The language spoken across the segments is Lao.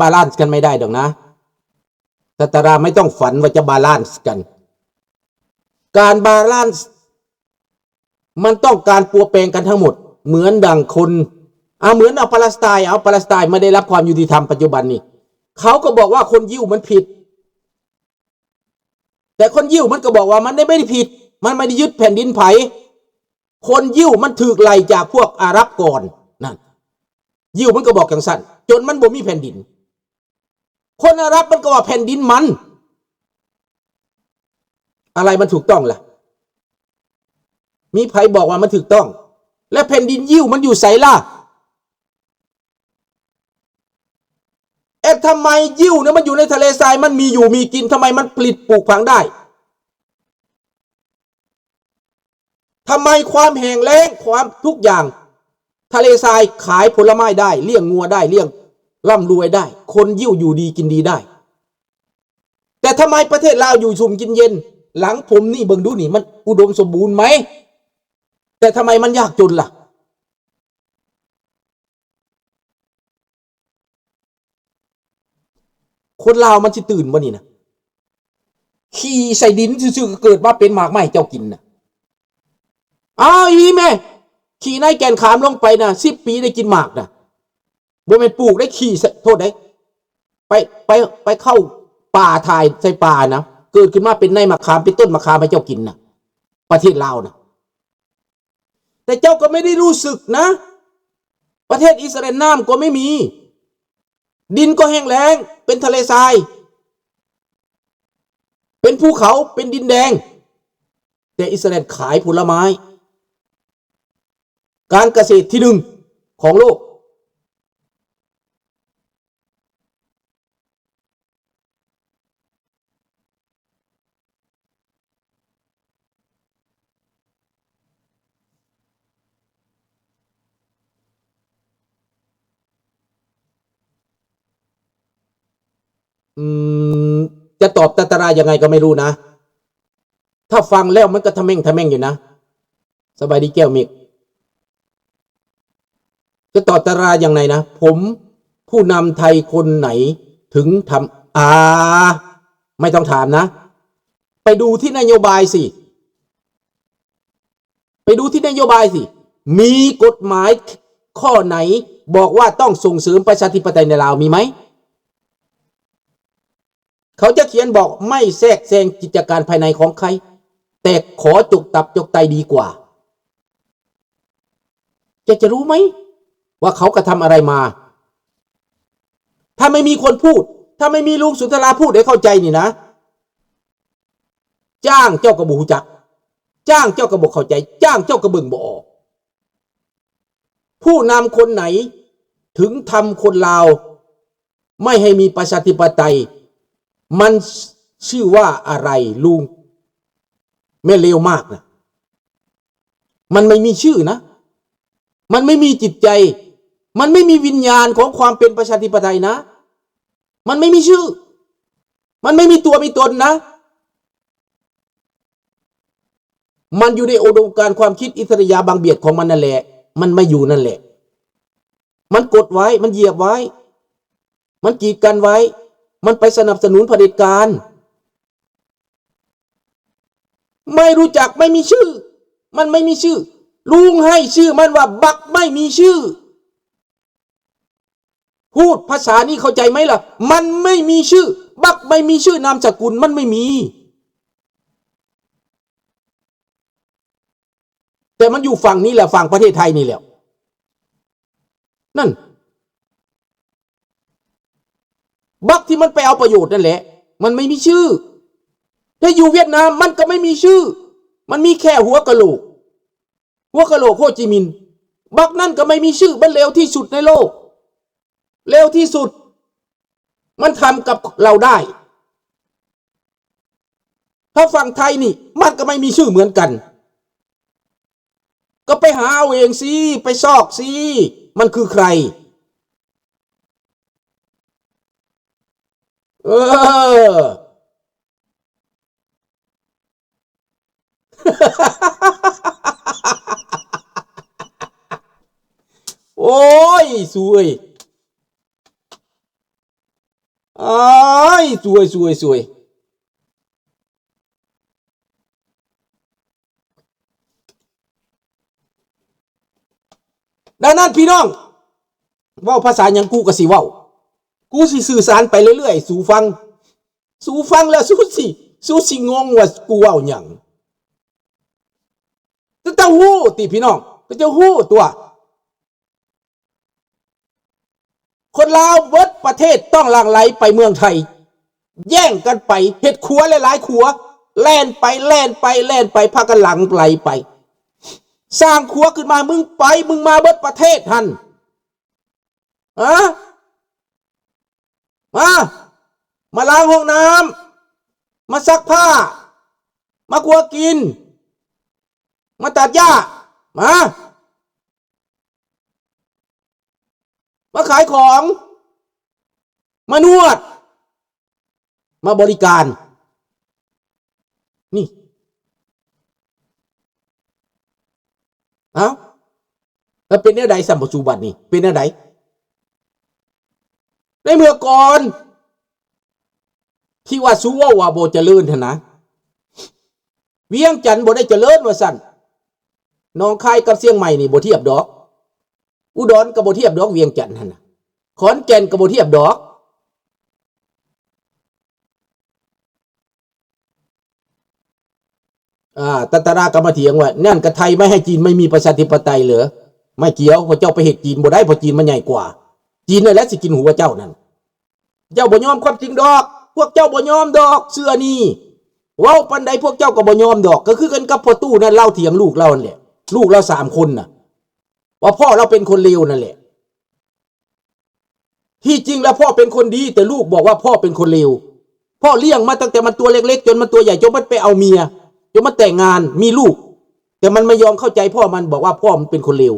บาลานซ์กันไม่ได้ดอกนะ ศาสตราไม่ต้องฝันว่าจะบาลานซ์กัน การบาลานซ์มันต้องการปัวแปงกันทั้งหมด เหมือนดั่งคน เอาเหมือนเอาปาเลสไตน์ เอาปาเลสไตน์ไม่ได้รับความยุติธรรมปัจจุบันนี้ เขาก็บอกว่าคนยิวมันผิด แต่คนยิวมันก็บอกว่ามันได้ไม่ได้ผิด มันไม่ได้ยึดแผ่นดินไผ คนยิวมันถูกไล่จากพวกอาหรับก่อน นั่น ยิวมันก็บอกจั่งซั้น จนมันบ่มีแผ่นดิน คนอาหรับมันก็ว่าแผ่นดินมัน อะไรมันถูกต้องล่ะ มีไผบอกว่ามันถูกต้อง และแผ่นดินยิวมันอยู่ไสล่ะ เอ๊ะ ทำไมยิวเนี่ยมันอยู่ในทะเลทราย มันมีอยู่มีกิน ทำไมมันผลิตปลูกฝังได้ ทำไมความแห้งแล้ง ความทุกอย่าง ทะเลทรายขายผลไม้ได้ เลี้ยงงัวได้ เลี้ยงร่ำรวยได้ คนยิวอยู่ดีกินดีได้ แต่ทำไมประเทศลาวอยู่สุขกินเย็น หลังผมนี่เบิ่งดูนี่ มันอุดมสมบูรณ์ไหม แต่ทำไมมันยากจนล่ะ คนลาวมันสิตื่นบ่นี่นะ ขี้ใส่ดินซื่อๆ ก็เกิดมาเป็นหมากไม้เจ้ากินน่ะ อ้าว อีหลีแม่ ขี้ในแก่นขามลงไปน่ะ สิบปีได้กินหมากน่ะ บ่แม่นปลูกได้ขี้ใส่ โทษเด้ ไป ไป ไปเข้าป่าถ่ายใส่ป่านะ เกิดขึ้นมาเป็นในหมากขาม เป็นต้นหมากขามให้เจ้ากินน่ะ ประเทศลาวน่ะ แต่เจ้าก็ไม่ได้รู้สึกนะ ประเทศอิสราเอลน้ำก็ไม่มี ดินก็แห้งแล้ง เป็นทะเลทราย เป็นภูเขา เป็นดินแดง แต่อิสราเอลขายผลไม้ การเกษตรที่หนึ่งของโลก อืม จะตอบตาตารายังไงก็ไม่รู้นะ ถ้าฟังแล้วมันก็ทะแม่งทะแม่งอยู่นะ สบายดีแก้วเมฆ จะตอบตารายังไงนะ ผม ผู้นำไทยคนไหนถึงทำ อ่า ไม่ต้องถามนะ ไปดูที่นโยบายสิ ไปดูที่นโยบายสิ มีกฎหมายข้อไหนบอกว่าต้องส่งเสริมประชาธิปไตยในลาว มีไหม เขาจะเขียนบอกไม่แทรกแซงกิจการภายในของใคร แต่ขอจกตับจกไตดีกว่า แกจะรู้ไหม ว่าเขากระทำอะไรมา ถ้าไม่มีคนพูด ถ้าไม่มีลุงสุนทราพูดให้เข้าใจนี่นะ จ้างเจ้าก็บ่ฮู้จัก จ้างเจ้าก็บ่เข้าใจ จ้างเจ้าก็เบิ่งบ่ออก ผู้นำคนไหนถึงทำคนลาวไม่ให้มีประชาธิปไตย มันชื่อว่าอะไรลุง แม่นเลวมากนะ มันไม่มีชื่อนะ มันไม่มีจิตใจ มันไม่มีวิญญาณของความเป็นประชาธิปไตยนะ มันไม่มีชื่อ มันไม่มีตัวมีตนนะ มันอยู่ในอุดมการณ์ความคิดอิสริยาบังเบียดของมันนั่นแหละ มันมาอยู่นั่นแหละ มันกดไว้ มันเหยียบไว้ มันกีดกันไว้ มันไปสนับสนุนเผด็จการ ไม่รู้จัก ไม่มีชื่อ มันไม่มีชื่อ ลุงให้ชื่อมันว่าบักไม่มีชื่อ พูดภาษานี้เข้าใจไหมล่ะ มันไม่มีชื่อ บักไม่มีชื่อนามสกุล มันไม่มี แต่มันอยู่ฝั่งนี้แหละ ฝั่งประเทศไทยนี่แหละ นั่น บักที่มันไปเอาประโยชน์นั่นแหละ มันไม่มีชื่อ ถ้าอยู่เวียดนามมันก็ไม่มีชื่อ มันมีแค่หัวกะโหลก หัวกะโหลกโฮจิมินห์ บักนั่นก็ไม่มีชื่อ มันเลวที่สุดในโลก เลวที่สุด มันทำกับเราได้ ถ้าฝั่งไทยนี่ มันก็ไม่มีชื่อเหมือนกัน ก็ไปหาเอาเองสิ ไปซอกสิ มันคือใคร เออ โอ้ย สูเอ้ย ອ້າຍ ສວຍ ສວຍ ສວຍ. ດັ່ງນັ້ນພີ່ນ້ອງ ເວົ້າພາສາຫຍັງກູກໍຊິເວົ້າ ກູຊິສື່ສານໄປເລື້ອຍໆສູ່ຟັງ ສູ່ຟັງແລ້ວສູ່ຊິ ສູ່ຊິງົງວ່າກູເວົ້າຫຍັງ. ເຈົ້າຮູ້ຕິພີ່ນ້ອງ ເຈົ້າຮູ້ຕົວະ ຄົນລາວເບິດປະເທດຕ້ອງຫຼັ່ງໄຫຼໄປເມືອງໄທ ແຍ່ງກັນໄປເຮັດຂົວຫຼາຍໆຂົວ ແລ່ນໄປ ແລ່ນໄປ ແລ່ນໄປ ພາກັນຫຼັ່ງໄຫຼໄປ ສ້າງຂົວຂຶ້ນມາ ມຶງໄປ ມຶງມາເບິດປະເທດຫັ້ນ ຮະ ມາ ມາລ້າງຫ້ອງນ້ຳ ມາຊັກຜ້າ ມາຄົວກິນ ມາຕັດຫຍ້າ ມາ ມາຂາຍຂອງ ມານວດ ມາບໍລິການ ນີ້ ເອົ້າ ແລ້ວເປັນແນວໃດ ສຳ ປັດຈຸບັນນີ້ ເປັນແນວໃດ? ໃນເມື່ອກ່ອນ ທີ່ວ່າສູເວົ້າວ່າບໍ່ຈະເລີນຫັ້ນນະ ວຽງຈັນບໍ່ໄດ້ຈະເລີນວ່າຊັ້ນ ໜອງຄາຍກັບຊຽງໃໝ່ນີ້ບໍ່ທຽບດອກ ອຸດອນກໍບໍ່ທຽບດອກ ວຽງຈັນຫັ້ນນະ ຂອນແກ່ນກໍບໍ່ທຽບດອກ. ອາ ຕັນຕະລາກໍມາຖຽງວ່າ ນັ້ນກະໄທໄປໃຫ້ຈີນ ໄມ່ມີປະຊາທິປະໄຕເຫຼືອ? ໄມ່ກ່ຽວ ພວກເຈົ້າໄປເຮັດຈີນບໍ່ໄດ້ ເພາະຈີນມັນໃຫຍ່ກວ່າ ຈີນນັ້ນແຫຼະຊິກິນຫົວເຈົ້ານັ້ນ. ເຈົ້າບໍ່ຍອມຄວາມຈິງດອກ ພວກເຈົ້າບໍ່ຍອມດອກ ເຊື່ອນີ້ ເວົ້າປານໃດພວກເຈົ້າກໍບໍ່ຍອມດອກ. ກໍຄືກັນກັບພໍ່ຕູ້ນັ້ນ ລາວຖຽງລູກລາວຫັ້ນແຫຼະ ລູກລາວສາມຄົນນະ ວ່າພໍ່ລາວເປັນຄົນເລວນັ້ນແຫຼະ. ທີ່ຈິງແລ້ວພໍ່ເປັນຄົນດີ ແຕ່ລູກບອກວ່າພໍ່ເປັນຄົນເລວ. ພໍ່ລ້ຽງມາຕັ້ງແຕ່ມັນຕົວເລັກໆ ຈົນມັນຕົວໃຫຍ່ ຈົນມັນໄປເອົາເມຍ ຈົນມັນແຕ່ງງານມີລູກ ແຕ່ມັນບໍ່ຍອມເຂົ້າໃຈພໍ່ມັນ ບອກວ່າພໍ່ມັນເປັນຄົນເລວ.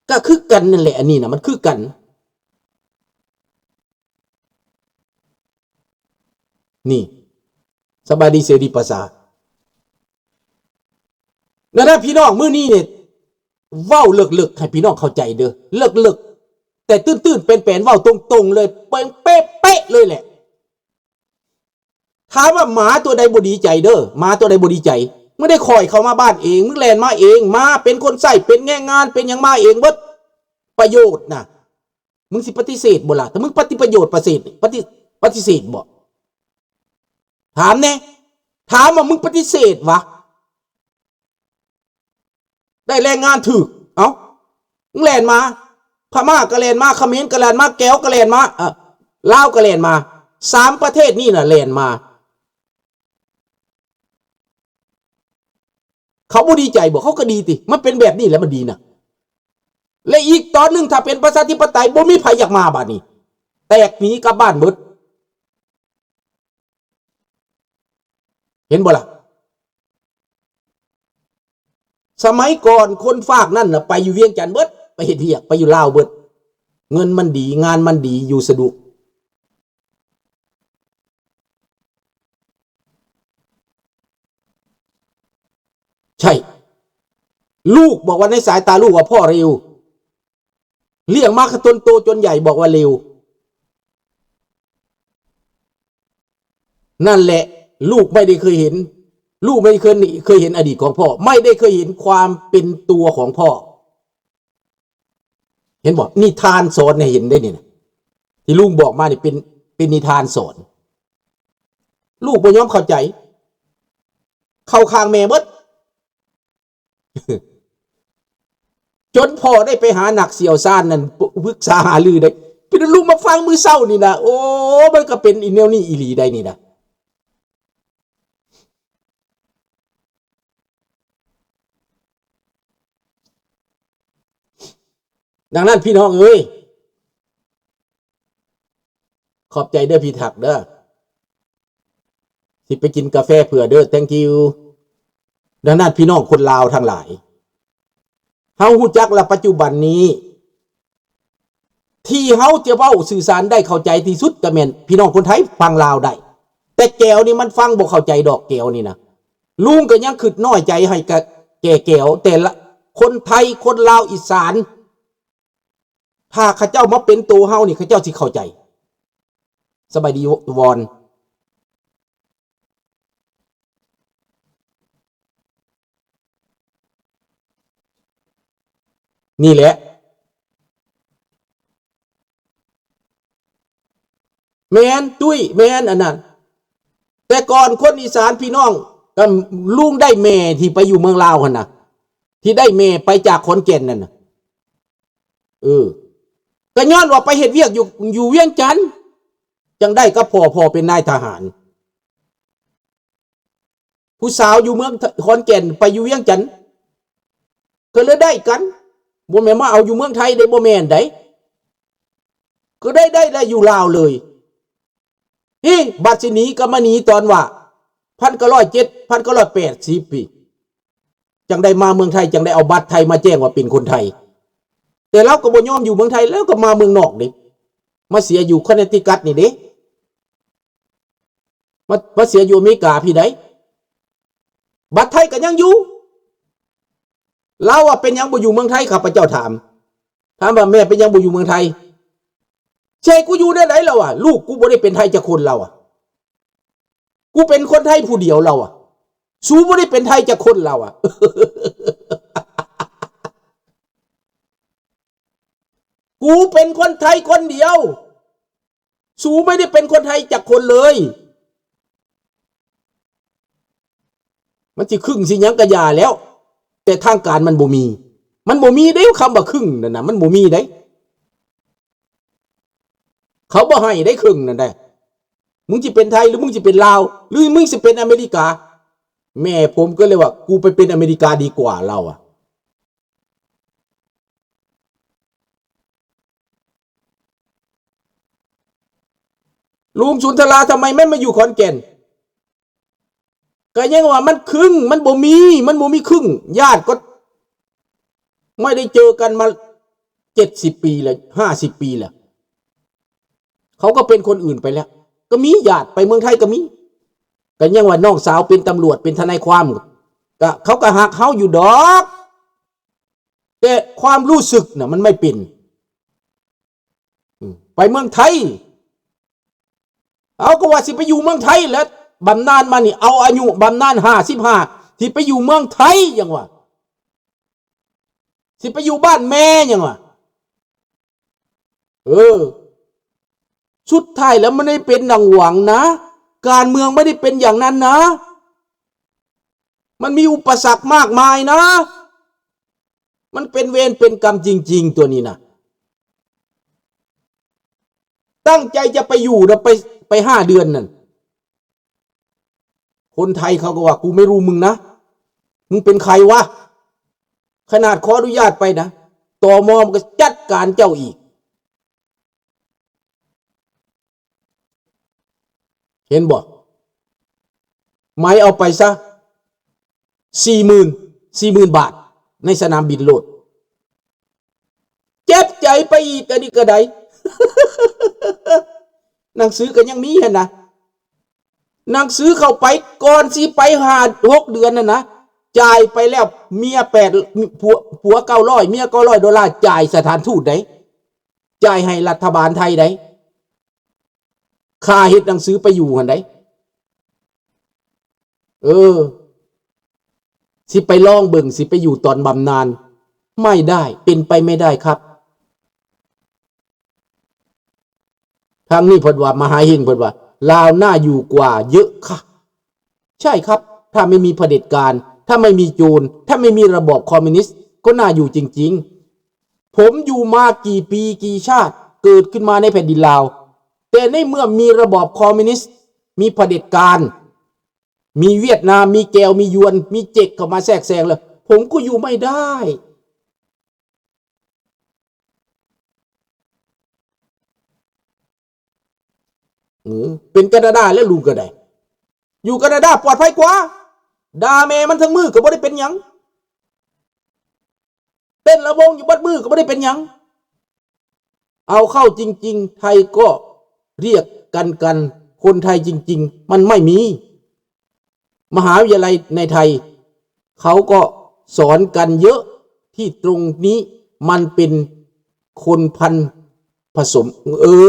ກໍຄືກັນນັ້ນແຫຼະ ອັນນີ້ນະ ມັນຄືກັນ. ນີ້ ສະບາຍດີເສລີປະຊາ. ນັ້ນນະ ພີ່ນ້ອງ ມື້ນີ້ນີ້ ເວົ້າເລິກໆ ໃຫ້ພີ່ນ້ອງເຂົ້າໃຈເດີ້ ເລິກໆ ແຕ່ຕື້ນໆ ແປນໆ ເວົ້າຕົງໆ ເລີຍ ເປັນເປະໆ ເລີຍແຫຼະ. ຖາມວ່າໝາຕົວໃດບໍ່ດີໃຈເດີ້ ໝາຕົວໃດບໍ່ດີໃຈ? ມຶງໄດ້ຄ່ອຍເຂົ້າມາບ້ານເອງ ມຶງແລ່ນມາເອງ ມາເປັນຄົນໃຊ້ ເປັນແຮງງານ ເປັນຫຍັງມາເອງເບິດ ປະໂຫຍດນະ. ມຶງຊິປະຕິເສດບໍ່ລະ? ຖ້າມຶງປະຕິ ປະໂຫຍດປະເສດ ປະຕິ ປະຕິເສດບໍ່? ຖາມແດ່ ຖາມວ່າມຶງປະຕິເສດຫວາ? ໄດ້ແຮງງານຖືກ ເອົ້າ ມຶງແລ່ນມາ ພະມ້າກໍແລ່ນມາ ຂະເໝນກໍແລ່ນມາ ແກວກໍແລ່ນມາ ເອີ ລາວກໍແລ່ນມາ ສາມປະເທດນີ້ນະແລ່ນມາ. ເຂົາບໍ່ດີໃຈບໍ່? ເຂົາກໍດີຕິ ມັນເປັນແບບນີ້ແຫຼະ ມັນດີນະ. ແລະ ອີກຕອນໜຶ່ງ ຖ້າເປັນປະຊາທິປະໄຕ ບໍ່ມີໃຜຢາກມາບາດນີ້ ແຕກໜີກັບບ້ານເບິດ. ເຫັນບໍ່ລະ? ສະໄໝກ່ອນຄົນຟາກນັ້ນນະ ໄປຢູ່ວຽງຈັນເບິດ ໄປເຮັດວຽກ ໄປຢູ່ລາວເບິດ ເງິນມັນດີ ງານມັນດີ ຢູ່ສະດວກ. ໃຊ່ ລູກບອກວ່າ ໃນສາຍຕາລູກວ່າພໍ່ເລວ ລ້ຽງມາຈົນໂຕຈົນໃຫຍ່ບອກວ່າເລວ. ນັ້ນແຫຼະ ລູກໄມ່ໄດ້ເຄີຍເຫັນ ລູກໄມ່ໄດ້ເຄີຍ ເຄີຍເຫັນອະດີດຂອງພໍ່ ໄມ່ໄດ້ເຄີຍເຫັນຄວາມເປັນຕົວຂອງພໍ່. ເຫັນບໍ່? ນິທານສອນໃຫ້ເຫັນໄດ້ນີ້ນະ ທີ່ລຸງບອກມານີ້ເປັນ ເປັນນິທານສອນ. ລູກບໍ່ຍອມເຂົ້າໃຈ ເຂົ້າຂ້າງແມ່ເບິດ ຈົນພໍ່ໄດ້ໄປຫານັກຊ່ຽວຊານນັ້ນ ປ- ປຶກສາຫາລືໄດ້. ພີ່ນ້ອງ ລຸງມາຟັງມື້ເຊົ້ານີ້ນະ ໂອ້ ມັນກໍເປັນອີແນວນີ້ອີ່ຫຼີໄດ໋ນີ້ນະ. ດັ່ງນັ້ນ ພີ່ນ້ອງເອີຍ ຂອບໃຈເດີ້ ພີ່ທັກເດີ້ ຊິໄປກິນກາແຟເພື່ອເດີ້ thank you. ດັ່ງນັ້ນ ພີ່ນ້ອງຄົນລາວທັງຫຼາຍ ເຮົາຮູ້ຈັກລະ ປັດຈຸບັນນີ້ ທີ່ເຮົາຈະເວົ້າສື່ສານໄດ້ເຂົ້າໃຈທີ່ສຸດ ກໍແມ່ນພີ່ນ້ອງຄົນໄທຟັງລາວໄດ້ ແຕ່ແກວນີ້ມັນຟັງບໍ່ເຂົ້າໃຈດອກ ແກວນີ້ນະ. ລຸງກໍຍັງຄິດນ້ອຍໃຈໃຫ້ກະ ແກ່ແກວ ແຕ່ລະຄົນໄທ ຄົນລາວ ອີສານ ຖ້າເຂົາເຈົ້າມາເປັນໂຕເຮົານີ້ ເຂົາເຈົ້າຊິເຂົ້າໃຈ. ສະບາຍດີວອນ. ນີ້ແຫຼະ ແມ່ນ ຕຸ້ຍ ແມ່ນ ອັນນັ້ນ ແຕ່ກ່ອນຄົນອີສານພີ່ນ້ອງ ກໍລຸງໄດ້ແມ່ທີ່ໄປຢູ່ເມືອງລາວຫັ້ນນະ ທີ່ໄດ້ແມ່ໄປຈາກຂອນແກ່ນນັ້ນນະ ເອີ ກໍຍ້ອນວ່າໄປເຮັດວຽກຢູ່ ຢູ່ວຽງຈັນ ຈັ່ງໄດ້ກັບພໍ່ ພໍ່ເປັນນາຍທະຫານ. ຜູ້ສາວຢູ່ເມືອງຂອນແກ່ນໄປຢູ່ວຽງຈັນ ກໍເລີຍໄດ້ກັນ ບໍ່ແມ່ນມາເອົາຢູ່ເມືອງໄທເດ້ ບໍ່ແມ່ນໃດ ກໍໄດ້ ໄດ້ ໄດ້ຢູ່ລາວເລີຍ. ເອີ ບັດຊິໜີກໍມາໜີຕອນວ່າ ພັນເກົ້າຮ້ອຍເຈັດ ພັນເກົ້າຮ້ອຍແປດສິບ ປີ ຈັ່ງໄດ້ມາເມືອງໄທ ຈັ່ງໄດ້ເອົາບັດໄທມາແຈ້ງວ່າເປັນຄົນໄທ ແຕ່ລາວກໍບໍ່ຍອມຢູ່ເມືອງໄທ ລາວກໍມາເມືອງນອກເດ້ ມາເສຍຢູ່ຄອນເນັດຕິຄັດນີ້ເດ້. ມາ ມາເສຍຢູ່ອາເມລິກາພີ້ໃດ໋ ບັດໄທກໍຍັງຢູ່. ລາວວ່າ ເປັນຫຍັງບໍ່ຢູ່ເມືອງໄທ ຂ້າພະເຈົ້າຖາມ ຖາມວ່າ ແມ່ເປັນຫຍັງບໍ່ຢູ່ເມືອງໄທ ຊິໃຫ້ກູຢູ່ແນວໃດ ລາວວ່າ ລູກກູບໍ່ໄດ້ເປັນໄທຈັກຄົນ ລາວວ່າ ກູເປັນຄົນໄທຜູ້ດຽວ ລາວວ່າ ສູບໍ່ໄດ້ເປັນໄທຈັກຄົນ ລາວວ່າ ກູເປັນຄົນໄທຄົນດຽວ ສູບໍ່ໄດ້ເປັນຄົນໄທຈັກຄົນເລີຍ. ມັນຊິຄຶ້ງຊິຫຍັງກະຢ່າແລ້ວ ແຕ່ທາງການມັນບໍ່ມີ ມັນບໍ່ມີເດ້ ຄຳວ່າຄຶ້ງນັ້ນນະ ມັນບໍ່ມີເດ້ ເຂົາບໍ່ໃຫ້ໄດ້ຄຶ້ງນັ້ນໄດ໋. ມຶງຊິເປັນໄທ ຫຼື ມຶງຊິເປັນລາວ ຫຼື ມຶງຊິເປັນອາເມລິກາ. ແມ່ຜົມກໍເລີຍວ່າ ກູໄປເປັນອາເມລິກາດີກວ່າ ລາວອະ. ລຸງສຸນທະລາ ທຳໄມແມ່ນມາຢູ່ຂອນແກ່ນ? ກໍຍັງວ່າມັນຄຶ້ງ ມັນບໍ່ມີ ມັນບໍ່ມີຄຶ້ງ ຍາດກໍໄມ່ໄດ້ເຈີກັນມາເຈັດສິບປີແລ້ວ ຫ້າສິບປີແລ້ວ ເຂົາກໍເປັນຄົນອື່ນໄປແລ້ວ ກໍມີຍາດໄປເມືອງໄທກໍມີ ກໍຍັງວ່ານ້ອງສາວເປັນຕຳຫຼວດ ເປັນທະນາຍຄວາມ ກໍເຂົາກໍຮັກເຮົາຢູ່ດອກ ແຕ່ຄວາມຮູ້ສຶກນະ ມັນໄມ່ເປັນ ອືມ ໄປເມືອງໄທ ເອົາ ກໍວ່າຊິໄປຢູ່ເມືອງໄທແຫຼະ ບຳນານມານີ້ ເອົາອາຍຸບຳນານຫ້າສິບຫ້າ ຊິໄປຢູ່ເມືອງໄທ ຫຍັງວ່າ ຊິໄປຢູ່ບ້ານແມ່ ຫຍັງວ່າ ເອີ ສຸດທ້າຍແລ້ວມັນໄດ້ເປັນດັ່ງຫວັງນະ ການເມືອງບໍ່ໄດ້ເປັນຢ່າງນັ້ນນະ ມັນມີອຸປະສັກມາກມາຍນະ ມັນເປັນເວນເປັນກຳຈິງໆ ຕົວນີ້ນະ ຕັ້ງໃຈຈະໄປຢູ່ນະ ໄປ ໄປຫ້າເດືອນນັ້ນ ຄົນໄທເຂົາກໍວ່າ ກູໄມ່ຮູ້ມຶງນະ ມຶງເປັນໃຜວະ ຂະໜາດຂໍອະນຸຍາດໄປນະ ຕມ ມັນກໍຈັດການເຈົ້າອີກ. ເຫັນບໍ່? ໄໝເອົາໄປຊະ ສີ່ໝື່ນ ສີ່ໝື່ນບາດ ໃນສະໜາມບິນໂລດ ເຈັບໃຈໄປອີກ ອັນນີ້ກໍໄດ້ ໜັງສືກໍຍັງມີຫັ້ນນະ ໜັງສືເຂົ້າໄປ ກ່ອນຊິໄປຫ້າຫົກເດືອນນັ້ນນະ ຈ່າຍໄປແລ້ວ ເມຍແປດ ຜົວ ຜົວເກົ້າຮ້ອຍ ເມຍເກົ້າຮ້ອຍໂດລາ ຈ່າຍສະຖານທູດໃດ໋ ຈ່າຍໃຫ້ລັດຖະບານໄທໃດ໋ ຄ່າເຮັດໜັງສືໄປຢູ່ຫັ້ນໃດ໋ ເອີ ຊິໄປລອງເບິ່ງ ຊິໄປຢູ່ຕອນບຳນານ ໄມ່ໄດ້ ເປັນໄປໄມ່ໄດ້ຄັບ. ທາງນີ້ເພິ່ນວ່າ ມະຫາເຮັງເພິ່ນວ່າ ລາວໜ້າຢູ່ກວ່າເຍອະຄ່ະ. ໃຊ່ຄັບ ຖ້າໄມ່ມີຜະເດັດການ ຖ້າໄມ່ມີໂຈນ ຖ້າໄມ່ມີລະບອບຄອມມິວນິດ ກໍໜ້າຢູ່ຈິງໆ. ຜົມຢູ່ມາກີ່ປີກີ່ຊາດ ເກີດຂຶ້ນມາໃນແຜ່ນດິນລາວ ແຕ່ໃນເມື່ອມີລະບອບຄອມມິວນິດ ມີຜະເດັດການ ມີຫວຽດນາມ ມີແກວ ມີຢວນ ມີເຈັກເຂົ້າມາແຊກແຊງແລ້ວ ຜົມກໍຢູ່ໄມ່ໄດ້. ເປັນການາດາແລ້ວ ລຸງກໍໄດ້ ຢູ່ການາດາປອດໄພກວ່າ ດ່າແມ່ມັນທັງມື້ກໍບໍ່ໄດ້ເປັນຫຍັງ ເຕັ້ນລຳວົງຢູ່ເບິດມື້ກໍບໍ່ໄດ້ເປັນຫຍັງ. ເອົາເຂົ້າຈິງໆ ໄທກໍລຽກກັນກັນ ຄົນໄທຈິງໆ ມັນໄມ່ມີ. ມະຫາວິທະຍາໄລໃນໄທ ເຂົາກໍສອນກັນເຍອະ ທີ່ຕົງນີ້ມັນເປັນ ຄົນພັນ ຜະສົມ ເອີ